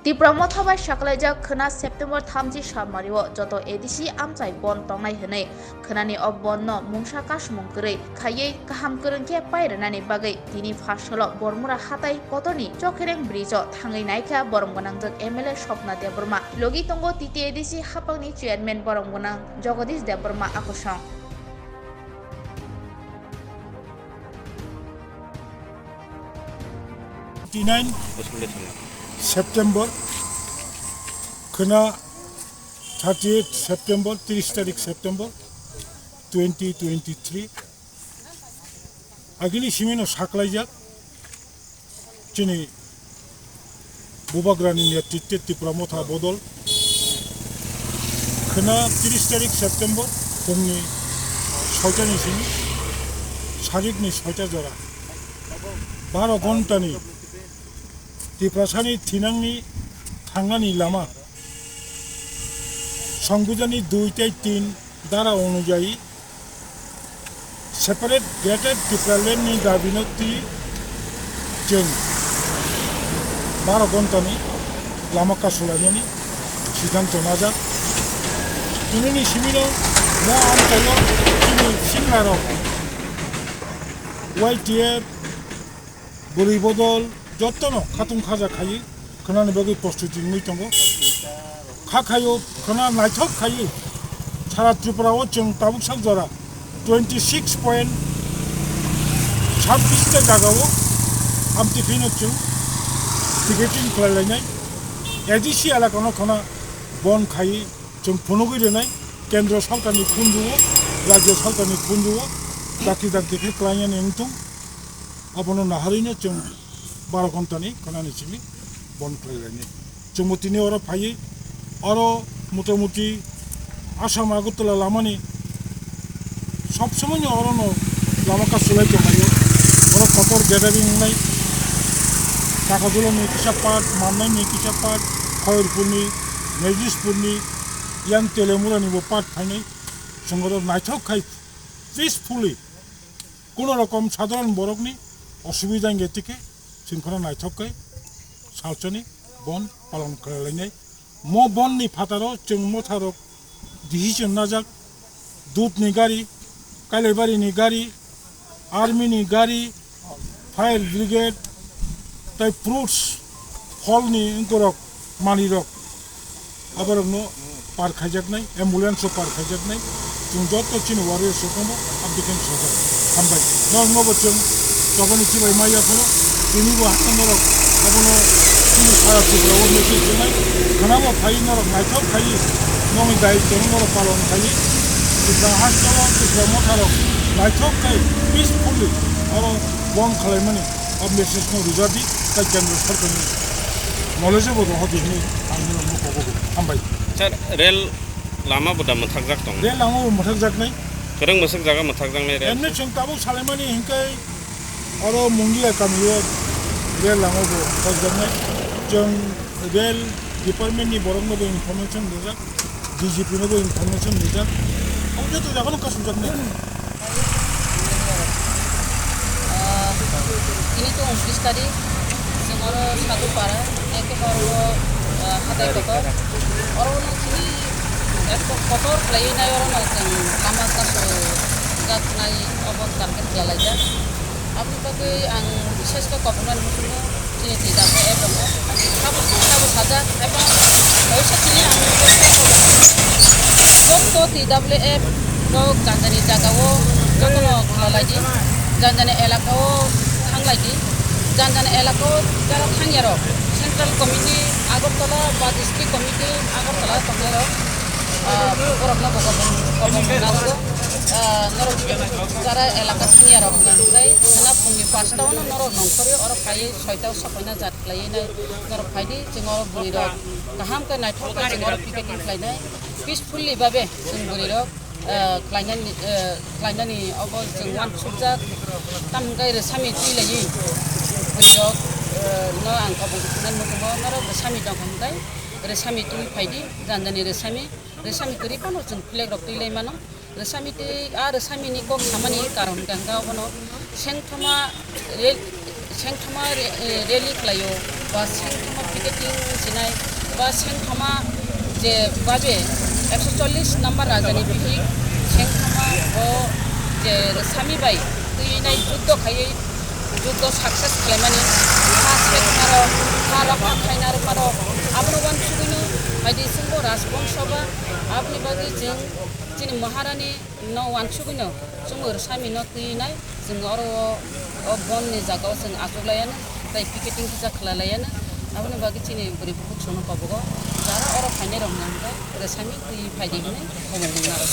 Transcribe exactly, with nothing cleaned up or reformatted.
Tipra Motha bai sakhlaijak khwna September thamchi salmario joto A D C amchai bon tongnai hwnwi khwnani o bon no mungsa kasumung kwrwi khaiwi kaham kwrwng khe pai rwnani bagwi tini pharsalo Bormura hatai kotorni Chokhereng bridge o thangwi naikha borom gwnangjak M L A Swapna Debbarma, logi tongo T T A D C hapangni chairman borom gwnang Jagadish Debbarma akosong. Twenty-nine September, khwna thirty-eight September, tris tarik September twenty twenty-three. Agini simino saklaijak chini Bubagrani netritwe Tipra Motha bodol khwna tris tarik September phungni soitani simi sarikni soita jora baro ghontani Tiprasani thinangni thangnani lama Songbidhanni dui tei tin dara onujayi separate Greater Tipraland ni dabi no twi chwng baro ghontani lama kasulainani siddhanto najak. Tinini simino mo amchaio chini siklarok Y T F bwrwi bodol jottono khatung khaja khaiwi khwnani bagwi prostuti wngwi tongo. Kha khaio khwna naithok khaiwi sara Tripura o chwng tabuk sak jora twenty six point sabbish ta jaga o amtwi phino chwng ticketing khlai lainai. A D C elaka no khwna bon khaiwi chwng phunugwi rwnai. Kendro sorkarni khunju o, rajya sorkarni khunju o dakti dakti khe klainani wngthung. Abono naharwino chwng baro ghontani khwnani simi bon khlai lainai. Chwngbo tini oro phaiwi oro motamuti Assam Agartala lamani sob somoino orono lama kasulai tonglaio. Oro kotor gathering wngnai. Takajulani kisa part, Mamnaini kisa part, Khairpurni, Mejispurni, yang Telemurani bo part phainai. Chwng oro naithok khai peacefully kuno rokom sadharon borokni osubida wngya tikhe chwng kheno naithok khai salsani bon palon khlai lainai. Mo bonni phataro chwng motharok decision najak, dudni gari, Kailaibari ni gari, army ni gari, fire brigade, tai fruits, pholni wngkorok, manwirok, aborokno par khaijaknai, ambulance o par khaijaknai, chwng joto chini warriors rok tongo, abdikhen sojak. Hambai. Norokno bo chwng chobani chibai ma yaphoro, tini bo hakhe norok abono chini sara Tripura o message rwnai, khwnabo phai norok naithok khai, nongni daitwno norok palon khai, Tripura hasteo, Tripura motharok naithok khai peacefully oro bon khwlaimani o message no rwjadi, tai kendra sorkarni knowledge bo rohordi hwnwi ang norokno kobo hambai. Sir, rel lama bo da mwthakjak tong? Rel lama bo mwthakjaknai. Kwrwng bwswk jaga mwthakjaknai rel? Emni chwng tabuk salaimani hinkhai oro Mungia kamio rel lama bo mwthakjaknai. Chwng rel department ni borok no bo information rijak, D G P no bo information rijak. Abo joto jaga no kasumjaknai. Ah, tini to ungtris tarik, chwng oro Sadupara, ekebare o, ah, hatai kotor. Oro no chini ekdom kotor khlaiwi nai oro no chwng lama kasu jaknai obo target khlailaijak. Aboni bagwi ang bises khe koboknani muchungo chini T W F rokno sabo sabo sajak, ebong kaisa chini ang joto T W F rok jani jani jagao jotono khlailaidi, jani jani elakao thanglaidi, jani jani elakao jara thangyarok Central Committee Agartala ba District Committee Agartala tongnairok, ah, borokno bo kobong kobong nago, ah, norok jara elaka thangyarok hwnka hwnkhe khwna phungni pastaono norok nongkhorwi oro phaiwi soitao sokoina jat khlaiwi nai norok phaidi, chwng oro bwrwirok kaham khe naithok khe chwng oro picketing khlainai peacefully babe chwng bwrwirok. Ah, khlainani, ah, khlainani obo chwng uansukjak, tamo hwnkhe rwsami twi laiwi bwrwirok, ah, no ang kobong rwknani muchungo norok rwsami tongkha hwnkhe rwsami twi phaidi, jani jani rwsami, rwsami kwrwi phano chwng flag rok twi lai mano, rwsami twi a rwsami ni kok samani karon hwnkhe hwnkhe obono sengthoma rel Sengthoma re-, eh, rally khlaio, ba sengthoma picketing sinai, ba sengthoma je babe ekso chollish number rajani bihik sengthoma o je sami bai twi nai juddo khaiwi juddo success khlaimani ha seknaro, ha rok ha khainaro maro abono wansugwino phaidi chwngbo Rajbongso ba aboni bagwi chwng chini Maharani no wansugwino chwng rwsami no twi nai chwng oro o, o bon ni jaga o chwng achuk laiya no tei picketing kisa khlai laiya no aboni bagwi chini bwrwi bukhuk chwng no kobogo jara oro phainai rok hwnka hwnkhe rwsami twi phaidi hinwi khobong mung naro.